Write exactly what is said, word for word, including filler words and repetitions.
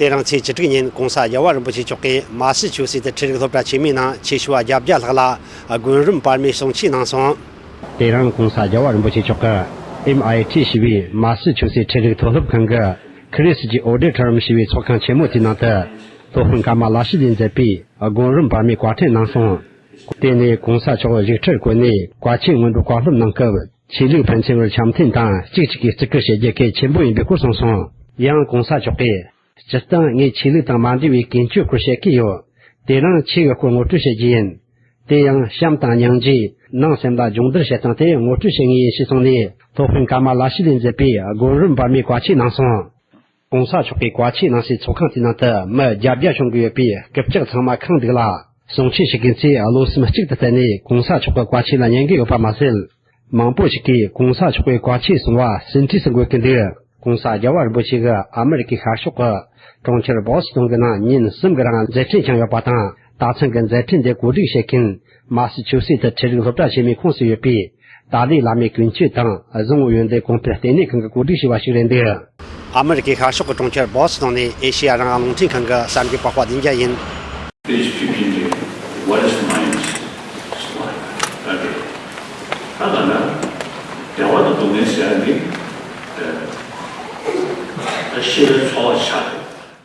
དེ་རིང་ཚེས་བཅུ་དྲུག་ཉིན་༸གོང་ས་རྒྱལ་བ་རིན་པོ་ཆེ་མཆོག་གིས་མ་སི་ཆུ་སི་ཏི་ཁྲིད་རིགས་སློབ་གྲྭ་ཆེན་མོའི་ནང་ཆོས་ཞུ་བ་བརྒྱད་བརྒྱ་ལྷག་ལ་སྒོམ་རིམ་བར་མའི་གསུང་ཆོས་གནང་སོང་། དེ་རིང་༸གོང་ས་རྒྱལ་བ་རིན་པོ་ཆེ་མཆོག་གིས་ཨེམ་ཨའི་ཊི་ཞེས་པའི་མ་སི་ཆུ་སི་ཏི་ཁྲིད་རིགས་མཐོ་སློབ་ཁང་གི་ཁི་རི་སི་ཇི་ཨོ་ཌི་ཊོ་རི་ཡམ་ཞེས་པའི་ཚོགས་ཁང་ཆེན་མོ་དེའི་ནང་དུ་སློབ་དཔོན་ཀ་མ་ལ་ཤཱི་ལས་མཛད་པའི་སྒོམ་རིམ་བར་མའི་བཀའ་ཁྲིད་གནང་སོང་། དེ་ནས་༸གོང་ས་མཆོག་བཞུགས་ཁྲིར་བཀོད་ནས་བཀའ་ཆོས་སྔོན་འགྲོ་བཀའ་སློབ་གནང་སྐབས། ཆོས་ལུགས་ཕན་ཚུན་བར་འཆམ་མཐུན་དང་གཅིག་གཅིག་གིས་བརྩི་བཀུར་བྱེད་རྒྱུ་གལ་ཆེན་པོ་ཡིན་པའི་སྐོར་གསུངས་སོང་། ཡང་༸གོང་ས་མཆོག་གིས། སྤྱིར་བཏང་ངས་ཆོས་ལུགས་དང་མ་འབྲེལ་བའི་ཀུན་སྤྱོད་སྐོར་བཤད་ཀྱི་ཡོད། དེ་རིང་ཆོས་ཀྱི་སྐོར་ངོ་སྤྲོད་བྱེད་རྒྱུ་ཡིན། དེ་ཡང་བྱམས་དང་སྙིང་རྗེ། ནང་སེམས་ལ་སྦྱོང་བརྡར་བྱེད་སྟངས་དེ་ངོ་སྤྲོད་བྱེད་ངེས་ཡིན་ཞེས་གསུངས་ནས་སློབ་དཔོན་ཀ་མ་ལ་ཤཱི་ལས་མཛད་པའི་སྒོམ་རིམ་བར་མའི་བཀའ་ཆོས་གནང་སོང་། ༸གོང་ས་མཆོག་གིས་བཀའ་ཆོས་གནང་སའི་ཚོགས་ཁང་དེའི་ནང་དུ་མི་བརྒྱད་བརྒྱ་བྱོན་གྱི་ཡོད་པས་རྐུབ་བཀྱག་ཚང་མ་ཁེངས་འདུག་ལ། གསུང་ཆོས་ཞུ་མཁན་ཚོས་བློ་སེམས་གཅིག་ཏུ་བསྟན་ནས་༸གོང་ས་མཆོག་གི་བཀའ་ཆོས་ལ་ཉན་གྱི་ཡོད་པ་མ་ཟད། མང་པོ་ཞིག་གིས་༸གོང་ས་མཆོག་གི་བཀའ་ཆོས་གསུང་བ་ཟིན་བྲིས་སུ་འགོད་ཀྱི་འདུག ༸གོང་ས་རྒྱལ་བ་རིན་པོ་ཆེ་གིས་ཨ་མི་རི་ཀའི་ཤར་ཕྱོགས་ཀྱི་གྲོང་ཁྱེར་བོ་སི་ཏོན་གྱི་ནང་ཉིན་གསུམ་གྱི་རིང་མཛད་འཕྲིན་བསྐྱངས་ཡོད་པ་དང་། ད་ཐེངས་ཀྱི་མཛད་འཕྲིན་དེ་གོ་སྒྲིག་བྱེད་མཁན་མ་སི་ཆུ་སི་ཏི་ཁྲིད་རིགས་སློབ་གྲྭ་ཆེན་མོའི་ཁོངས་སུ་ཡོད་པའི་ཏཱ་ལའི་བླ་མའི་ཀུན་སྤྱོད་དང་བཟང་བོ་ཡོན་ཏན་གོང་འཕེལ་ལྟེ་གནས་ཁང་གིས་གོ་སྒྲིག་བྱས་པ་ཞིག་རེད་འདུག་ཨ་མི་རི་ཀའི་ཤར་ཕྱོགས་ཀྱི་གྲོང་ཁྱེར་བོ་སི་ཏོན་ནས་ཨེ་ཤེ་ཡ་རང་དབང་རླུང་འཕྲིན་ཁང་གི་གསར་འགོད་པ་དཔལ་ལྡན་རྒྱལ་ཡིན། These fifteen days, what is mine is life. Okay. ད་ལྟ་ན་བདེ་བ་དང་སྡུག་བསྔལ་ཟེར་ཡ་འདི་ད་ཤེས་པའི་འཚོ་བ་ཆགས།